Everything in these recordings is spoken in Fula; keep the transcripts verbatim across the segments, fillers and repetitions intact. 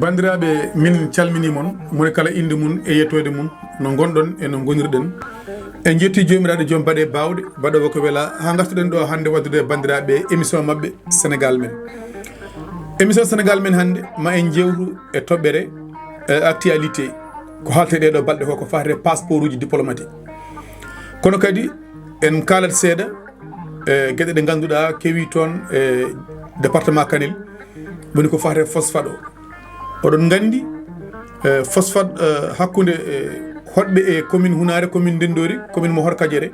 Banndiraaɓe, min calminii mon, moni kala innde mum e yettoode mum, no ngonɗon e no ngonirɗen. En njettii Joomiraaɗo joom baɗe baawɗe, baɗoowo ko welaa, haa ngartuɗen ɗo hannde waɗdude e banndiraaɓe émission maɓɓe Sénégal Men. Émission Sénégal Men hannde, ma en njeewtu e toɓɓere, e actualité, ko haaletee ɗee ɗoo balɗe ko, ko faati e passeport uji diplomatique. Kono kadi en kaalat seeɗa e geɗe ɗe ngannduɗaa kewi toon e département Kanel, woni ko faati e phosphate o. Oɗon nganndi, eh, phosphate, eh, hakkunde, eh, hoɗɓe e commune Hunaare, commune Ndenndori, commune mo Horkajere,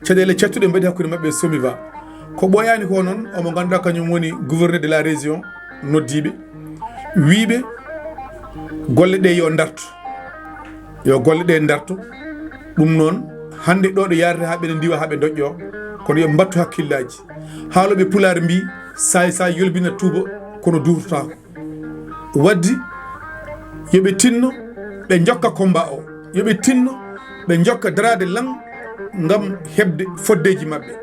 caɗeele cattuɗe mbaɗi hakkunde maɓɓe e Somiva. Ko ɓooyaani ko noon, omo ngannduɗaa kañum woni gouverneur de la région noddiiɓe, wiiɓe golle ɗe yo ndartu, yo golle ɗe ndartu. Ɗum noon, hannde ɗo ɗo yaarata haa ɓe ndiwa, haa ɓe ndoƴƴo, kono yo mbattu hakkillaaji. Haalooɓe Pulaar mbii, saay saay yolbina tuuba, kono duurtotaako. Waddi yo ɓe tinno, ɓe njokka combat o, yo ɓe tinno, ɓe njokka daraade lan ngam heɓde foddeeji maɓɓe.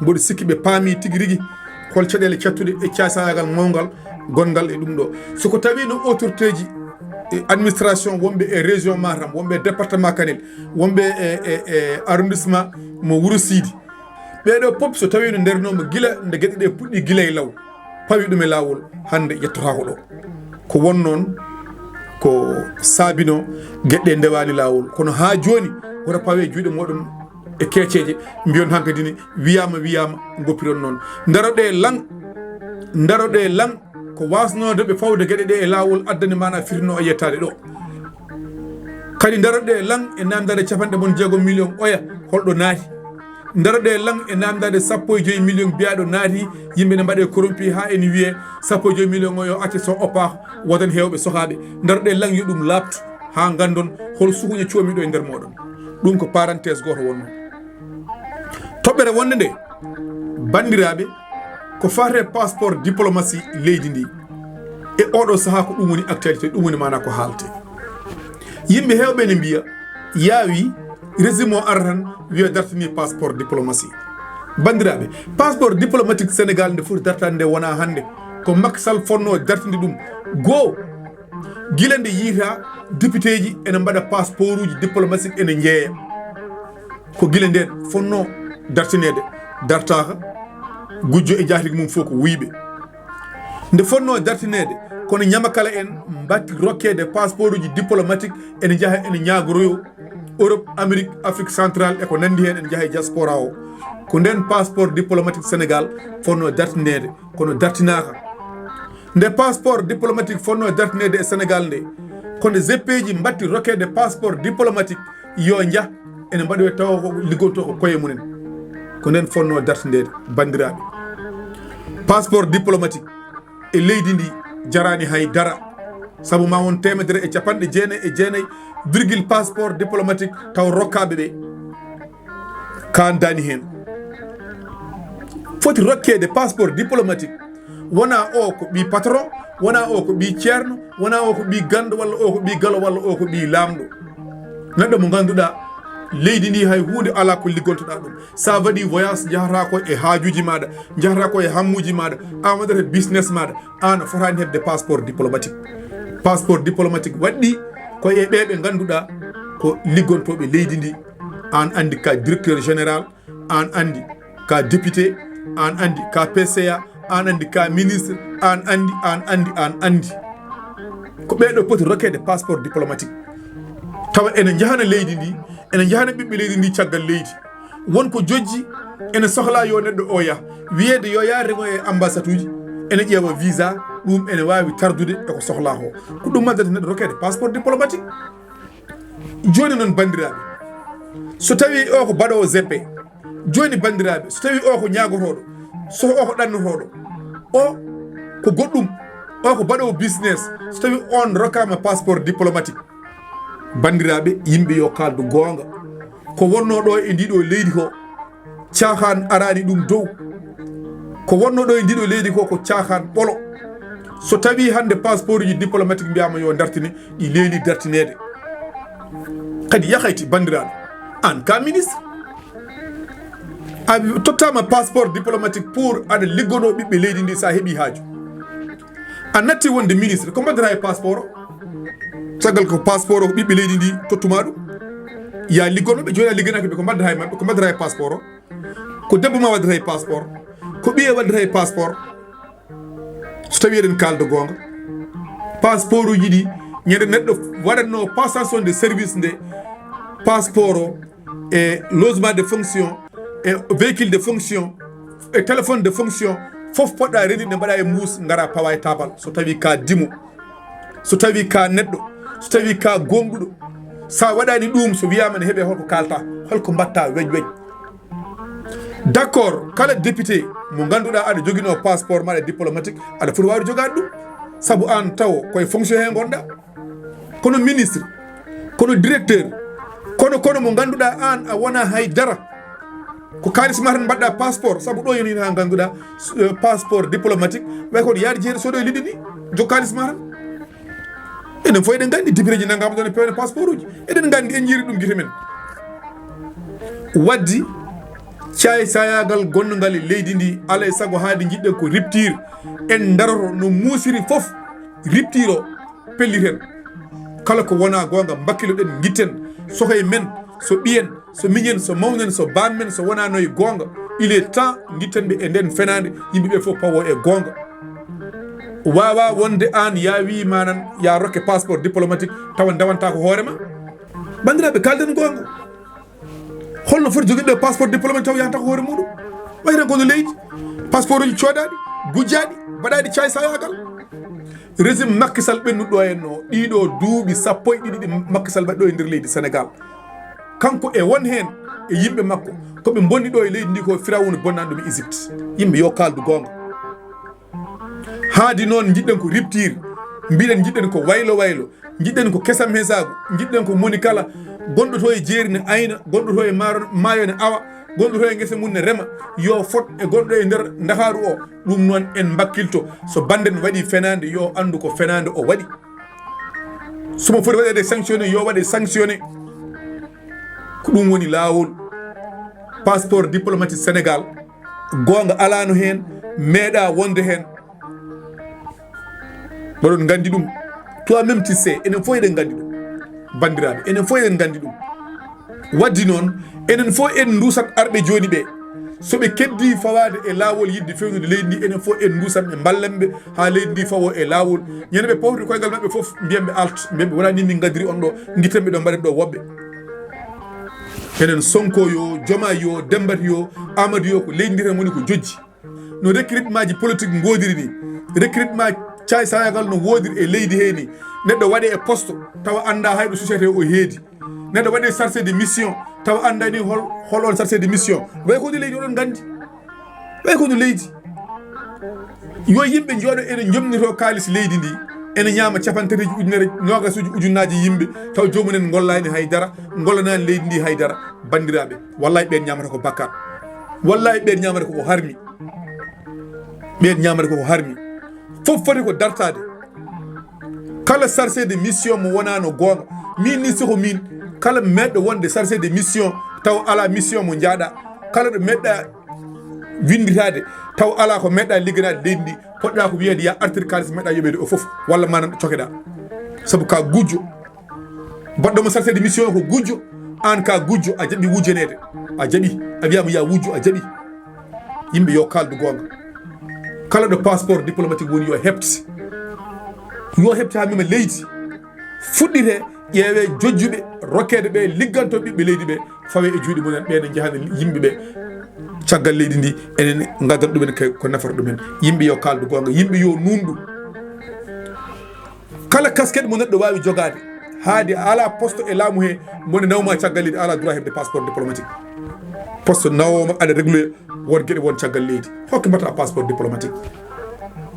Mboɗo sikki ɓe paami tigi rigi hol caɗeele cattuɗe e caasayaagal mawngal gonngal e ɗum ɗo. So ko tawiino autoritéeji e administration wonɓe e région Matam, wonɓe e département Kanel, wonɓe e, e, e arrondissement mo Wuro Siidi, ɓee ɗoo pop so tawiino ndarinooma gila nde geɗe ɗe puɗɗi gila e law, pawi ɗum e laawol, hannde yettotaako ɗo. Ko won noon ko saabinoo geɗe ɗe ndewaani laawol. Kono haa jooni, woto pawe juuɗe mooɗon e keeceeje, mbiyon hankadi ne wiyaama, wiyaama, ngoppiron noon. Ndaroɗee lan, ndaroɗee lan, ko waasnooɓe fawde geɗe ɗe e laawol addani maanaa firtinoo e yettaade ɗo. Kadi ndaroɗee lan e naamndaade capanɗe mon jeegom million oya, holɗo naati? Ndaroɗee lan e naamndaade sappo e joyi million biyaaɗo naati, yimɓe ne mbaɗee corrompu haa ene wiyee sappo e joyi million o yo acce so oppaaka, wodan heewɓe sokaaɓe. Ndaroɗee lan yo ɗum laaɓtu haa nganndon hol sukuƴe coomiɗo e nder mooɗon. Ɗum ko parenthèse gooto wonnoo. Toɓɓere wonnde nde, banndiraaɓe, ko faati e passeport diplomatie leydi ndi. E oɗo sahaa ko ɗum woni actualité, ɗum woni maanaa ko haaletee. Yimɓe heewɓe ne mbiya, yaawi, régime o ara tan wiya dartini passeport diplomatie. Banndiraaɓe, passeport diplomatique Sénégal nde foti dartaade nde wonaa hannde. Ko Macky Sall fotnoo dartinde ɗum. Goo, gila nde yiytaa députéeji ene mbaɗa passeportuuji diplomatique ene njeeya. Ko gila ndeen fotnoo dartineede, dartaaka, gujjo e njaatigi mum fof ko wuyɓe. Nde fotnoo dartineede, kono ñamakala en mbatti rokkeede passeportuuji diplomatique ene njaha ene ñaagoroyo Europe, Amérique, Afrique centrale e ko nanndi heen ene njaha e diaspora o. Ko ndeen passeport diplomatique Sénégal fotnoo dartineede, kono dartinaaka. Nde passeport diplomatique fotnoo dartineede e Sénégal nde, ko nde zeppeeji mbatti rokkeede passeport diplomatique yo njah ene mbaɗoya tawa ko liggontoo ko koye mumen. Ko ndeen fotnoo dartineede, banndiraaɓe. Passeport diplomatique e leydi ndi jaraani hay dara. Sabu ma won teemedere e capanɗe jeenayi e jeenayi virgule passeport diplomatique taw rokkaaɓe ɓe kaandaani heen. Foti rokkeede passeport diplomatique, wonaa o ko ɓii patron, wonaa o ko ɓii ceerno, wonaa o ko ɓii ganndo, walla o ko ɓii galo, walla o ko ɓii laamɗo. Neɗɗo mo ngannduɗaa leydi ndi hay huunde alaa ko liggontoɗaa ɗum. Sa waɗi voyage, njahataa ko e haajuuji maaɗa, njahataa ko e hammuuji maaɗa, an waɗata business maaɗa, an a fotaani heɓde passeport diplomatique. Passeport diplomatique waɗɗi ko e ɓee ɓe ngannduɗaa ko liggontooɓe leydi ndi. An anndi ka directeur général, an anndi ka député, an anndi ka P C A, an anndi ka ministre, an anndi, an anndi, an anndi. Ko ɓee ɗo poti rokkeede passeport diplomatique. Tawa ene njahana leydi ndi, ene njahana ɓiɓɓe leydi ndi caggal leydi. Won ko jojji ene sohlaa yo neɗɗo o yah. Wiyeede yo yah rengo e ambassade uji, ene ƴeewa visa, ɗum ene waawi tardude e ko sohlaa ko. Ko ɗum addata neɗɗo rokkeede passeport diplomatique. Jooni noon, banndiraaɓe, so tawii o ko baɗoowo zeppe, jooni, banndiraaɓe, so tawii o ko ñaagotooɗo, so o ko ɗannotooɗo, o ko goɗɗum, o ko baɗoowo business, so tawii on rokkaama passeport diplomatique, banndiraaɓe, yimɓe yo kaaldu goonga. Ko wonnoo ɗo e ndii ɗoo leydi ko, caaxaan araani ɗum dow. Ko wonnoo ɗo e ndii ɗoo leydi ko, ko caaxaan ɓolo. So tawii hannde passeportuji diplomatique mbiyaama yo dartine, ɗi leeli dartineede. Kadi yakayti, banndiraaɗo, aan ka ministre. A tottama passeport diplomatique pour aɗa liggono ɓiɓɓe leydi ndi sa heɓi haaju. A natti wonde ministre, ko mbaɗata e passeport o? Caggal ko passeport o ko ɓiɓɓe leydi ndi tottuma ɗum. Ya liggono ɓe, joni a ligganaki ɓe, ko mbaɗata e maɓɓe, ko mbaɗata e passeport o? Ko debbo ma waɗata e passeport, ko ɓiye waɗata e passeport. So tawi eɗen kalda goonga, passeport uji ɗi, ñande neɗɗo waɗatno passation de service nde, passeport o e logement de fonction e véhicule de fonction e téléphone de fonction, fof poɗɗa rendirde mbaɗa e mbuus, ngara pawa e tabal. So tawi ka dimo, so tawi ka neɗɗo, so tawi ka gonɗuɗo, sa waɗani ɗum, so wiyama ne heɓe, holko kalta, holko mbatta wej wej? D'accord, kala député mo ganduɗa aɗa jogino passeport maɗa diplomatique, aɗa foti wawde jogade ɗum. Saabu an taw koye fonction he gonɗa, kono ministre, kono directeur, kono, kono mo ganduɗa an a wona hay dara. Ko kalis ma tan mbaɗɗa passeport, saabu ɗo yani ha ganduɗa, eh, passeport diplomatique, way kono yaade jeere sodo e liɗɗi ni, jog kalis ma tan. Enen fof eɗen nganndi députéji nanngama ɗon e pewne passeport uji. Eɗen nganndi, en njiiri ɗum gite men. Waddi caay-saayagal gonngal e leydi ndi, alaa e sago haade njiɗɗen ko rupture. En ndaroto no muusiri fof, rupture o pelliten. Kala ko wonaa goonga, mbakkiloɗen, ngitten. So ko e men, so ɓiyen, so miñen, so mawnen, so bammen, so wonano e goonga, il est temps ngitten ɓe e nden fenaande, yimɓe ɓe fof pawo e goonga. Wawa wonde an ya wi manan ya rokke passeport diplomatique tawa ndawanta ko hoore ma. Bandiraɓe, kalden goonga. Holno foti joguiɗo passeport diplomatique taw yahata ko hoore muɗum? Wayi tan kono leydi, passeport uji codaɗi, gujjaɗi, mbaɗaɗi caay sayagal. Régime Macky Sall ɓennuɗo en o, ɗiɗo duuɓi sappo e ɗiɗi ɗi Macky Sall waɗi ɗo e nder leydi Sénégal. Kanko e won heen e yimɓe makko, ko ɓe mbonni ɗo e leydi ndi ko Firawuna bonnani ɗum e Égypte. Yimɓe yo kaaldu goonga. Haadi noon njiɗɗen ko rupture, mbiɗen njiɗɗen ko waylo waylo, njiɗɗen ko kesam hesaagu, njiɗɗen ko moni kala gonɗo to e jeeri ne ayna, gonɗo to e maaro, maayo ne awa, gonɗo to e ngesa mum ne rema, yo fot e gonɗo e nder Ndakaaru o. Ɗum noon en mbakkilto, so bande ne waɗi fenaande, yo anndu ko fenaande o waɗi. So mo foti waɗeede sanctionné, yo waɗe sanctionné. Ko ɗum woni laawol. Passeport diplomatique Sénégal, goonga alaano heen, meeɗa wonde heen. Mboɗon nganndi ɗum. Toi même tu sais, enen fof eɗen nganndi ɗum. Banndiraaɓe, enen fof eɗen nganndi ɗum. Waddi noon, enen fof en nduusat arɓe jooni ɓe. So ɓe keddii fawaade e laawol yiɗde fewnude leydi ndi, enen fof en nduusat ɓe, mballen ɓe haa leydi ndi fawo e laawol. Ñande ɓe pawti koyngal maɓɓe fof, mbiyen ɓe alt, mbiyen ɓe wonaa ni min ngaddiri on ɗo, ngitten ɓe ɗo, mbaɗen ɗo woɓɓe. Enen Sonko yo, Jomaay yo, Dembat yo, Amadou yo, ko leydi ndi tan woni ko jojji. No recrutement ji politique ngoodiri ni, recrutement caay sayagal no woodiri e leydi he ni. Neɗɗo waɗe e poste tawa annda hay ɗo société o heedi. Neɗɗo waɗe chargé de mission tawa anndani hol, hol on chargé de mission. Way ko no leydi oɗon nganndi. Way ko no leydi. Yo yimɓe njooɗo ene njomnito kaalis leydi ndi. Ene ñaama capantati ujunere, noogasuuji ujunnaaji yimɓe taw joomumen ngollaani hay dara, ngollanani leydi ndi hay dara. Banndiraaɓe, wallahi ɓeen ñaamata ko bakkat. Wallahi ɓeen ñaamata ko ko harmi. Ɓeen ñaamata ko ko harmi. Fof foti ko dartaade. Kala chargé de mission mo wonano goonga, min ni soko min, kala meɗɗo wonde chargé de mission taw ala mission mo jaaɗa, kala ɗo meɗɗa winnditaade taw ala ko meɗɗa ligganaade leydi ndi, poɗɗa ko wiyeede ya artir kaalis meɗɗa yoɓeede o fof, walla manan ɗo cokeɗa. Sabu ka gujjo. Baɗɗo mo chargé de mission ko gujjo, an ka gujjo, a jaɓi wujjaneede. A jaɓi, a wiyama ya wujju, a jaɓi. Yimɓe yo kaldu goonga. Kala ɗo passeport diplomatique woni yo heɓte. Yo heɓte haa mema leydi. Fuɗɗite ƴeewe jojjuɓe, rokkeede ɓe ligganto ɓiɓɓe leydi ɓe, fawe e juuɗe mumen, ɓe ne njahana yimɓe ɓe caggal leydi ndi, enen ngaddata ɗumen ko, ko nafata ɗumen. Yimɓe yo kaldu goonga, yimɓe yo nunɗu. Kala kasket mo neɗɗo waawi jogaade, haade a ala poste e laamu he, mo ne nawma caggal leydi, a ala droit heɓde passeport diplomatique. Poste nawoma aɗa régler won geɗe won caggal leydi. Hokke mbaɗata passeport diplomatique?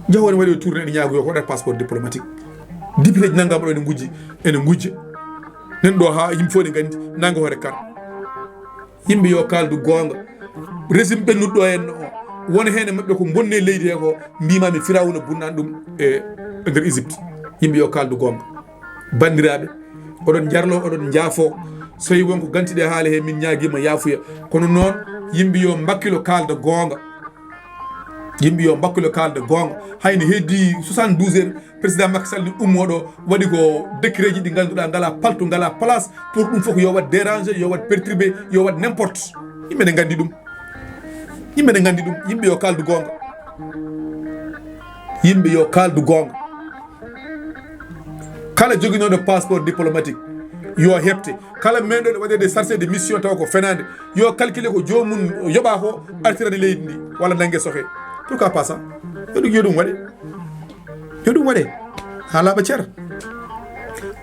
Jaho ne waɗi tourné ene ñaagoyo ko waɗata passeport diplomatique. Député ji nanngam ɗo ene ngujji, ene ngujja. Nen ɗo ha yimɓe fof ne nganndi nannga hoore kar. Yimɓe yo kaldu goonga. Régime ɓennuɗo en o, won heen e maɓɓe ko bonni leydi he ko, mbimami Firawuna bonnani ɗum e nder Égypte. Yimɓe yo kaldu goonga. Banndiraaɓe, oɗon njarlo, oɗon njaafo. So tawi won ko gantiɗe haala he, min ñaagiima yaafuya. Kono noon, Yimɓe yo mbakkilo kaalda goonga. Yimɓe yo mbakkilo kaalda goonga. Hayno heddi soixante-douze heures, président Macky Sall ni ummoɗo, waɗi ko décret ji ɗi ngannduɗaa ngala paltu, ngala place. Pour ɗum fof yo waɗ dérangé, yo waɗ perturbé, yo waɗ n'importe. Yimɓe ne nganndi ɗum. Yimɓe ne nganndi ɗum. Yimɓe yo kaaldu goonga. Yimɓe yo kaaldu goonga. Kala joginooɗo passeport diplomatique yo heɓte. Kala meeɗoɗo waɗede chargé de mission taw ko fenaande, yo calculé ko joomum yoɓa ko, artirani leydi ndi walla nannge sohe. Pourquoi pas ça? Yo ɗum, yo ɗum waɗe. Yo ɗum waɗe. Haa laaɓa cer.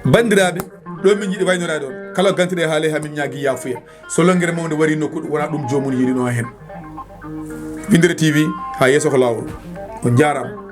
Banndiraaɓe, ɗo min njiɗi waynoraade on. Kala gantire haale haa min ñaagi yaafuya. So longere mawde wari nokku, wona ɗum joomum yiɗino hen. Winndere T V, haa yeeso ko laawol. On njaaraama.